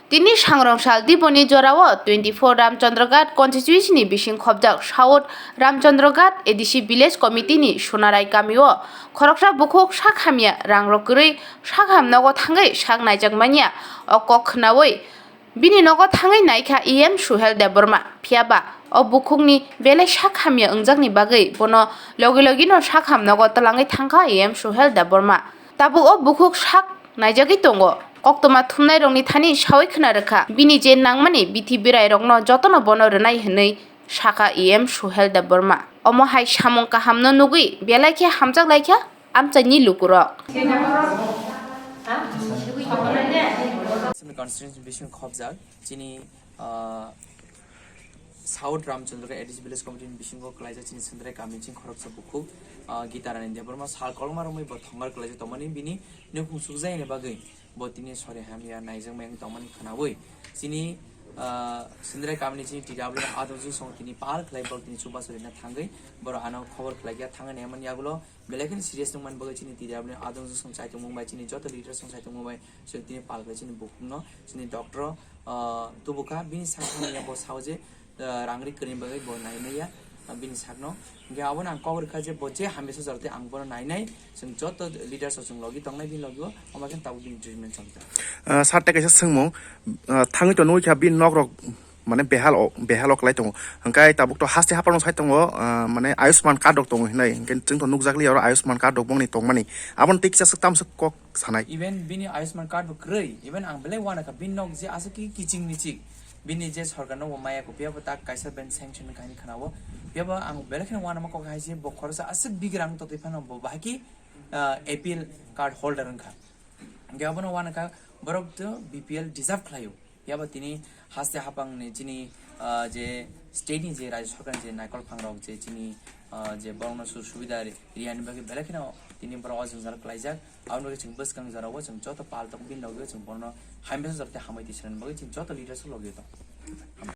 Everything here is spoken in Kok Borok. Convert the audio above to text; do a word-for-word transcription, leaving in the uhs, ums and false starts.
Tini sangrong sal Diboni jorao twenty four Ramchandraghat constituency ni bising khobjak South Ramchandraghat A D C village committee ni Sonarai kamio khoroksa bukhuk sak hamya rang rok kwrwi sak ham nogo thangwi sak naijak manya o kok khnawi bini nogo thangwi naikha E M Suhel Debbarma. Phiyaba o bukhukni belai sak hamya wngjakni bagwi bono logi logi no sak ham nogo twlangwi thangkha E M Suhel Debbarma. Tabuk o bukhuk sak naijagwi tongo. Koktwma thumnairokni thani sawi khna rwkha, bini je nangmani bithi bwrairokno jotono bono rwnai hwnwi sakha E M Suhel Debbarma. Omo hai samung kahamno nugwi belai khe hamjak laikha amchaini lukurok. Assembly constituency bising khobjak chini, ah, South Ramchandra A D C Village Committee ni bisingo kwlaijak chini Sindrai kami chini khoroksa bukhuk, ah, Gita Rani Debbarma sal kolokma romwi bo thongar kwlaijak tongmani bini nukhung sukjakni bagwi bo tini sori hamya naijak mayung tongmani khwnawi chini, ah, Sindrai kami ni chini T W adong jisong tini pal khlai borok tini chubachu rina thangwi borok ano khobor khlaikha thangwi naimani yagulo belai kheno serious wngmani bagwi chini T W adong jisong chai tongmung bai chini joto leaders rok chai tongmung bai chwng tini pal khlai chini bukhukno chini doctor, ah, tubukha bini sakha hamya bo sao je, ah, rang ri kwrwini bagwi bo nainaiya, ah, bini sakno. Hingke abono ang kok rwkha je bo je hamya sajak tei ang bono nainai, chwng joto leaders rok chwng logi tongnai bini logi o, omo khe tabuk bini treatment chomjak. Ah, sir, tei kaisa swngmung, ah, thangwi to nugwi kha bini nok rok mane behal o, behal o kwlai tongo. Hingke tabuk to haste hapang sai tongo, ah, mane Ayushman card rok tongo hinai. Hingke chwng to nukjakliya oro Ayushman card rok bongni tongmani. Abono tei kisa swk tam swk kok sanai. Even bini Ayushman card bo kwrwi, even ang belai uanakha bini nok je aswk ki kiching miching. Bini je sorkar no bo maya ko phiya bo tak kaisa ben sanction ni kahini khwnao. Phiya bo ang belai kheno uanama kok hai je bo khoroksa aswk bigrang totwi phano bo bahai ki, ah, A P L card holder wngkha. Hingke abono uanakha borok to B P L deserve khlaio. Phiya bo tini haste hapang ni chini, ah, je state ni je rajya sorkar ni je naikol phangrok je chini, ah, je borokno sujog subida ri-, riyani bagwi belai kheno tini borok o jwngjal klaijak. Aboni bagwi chwng bwskang jorao chwng joto pal tongo bini logi o chwng bono hamya sajak tei hamya twi sanani bagwi chwng joto leaders o logi o tongo.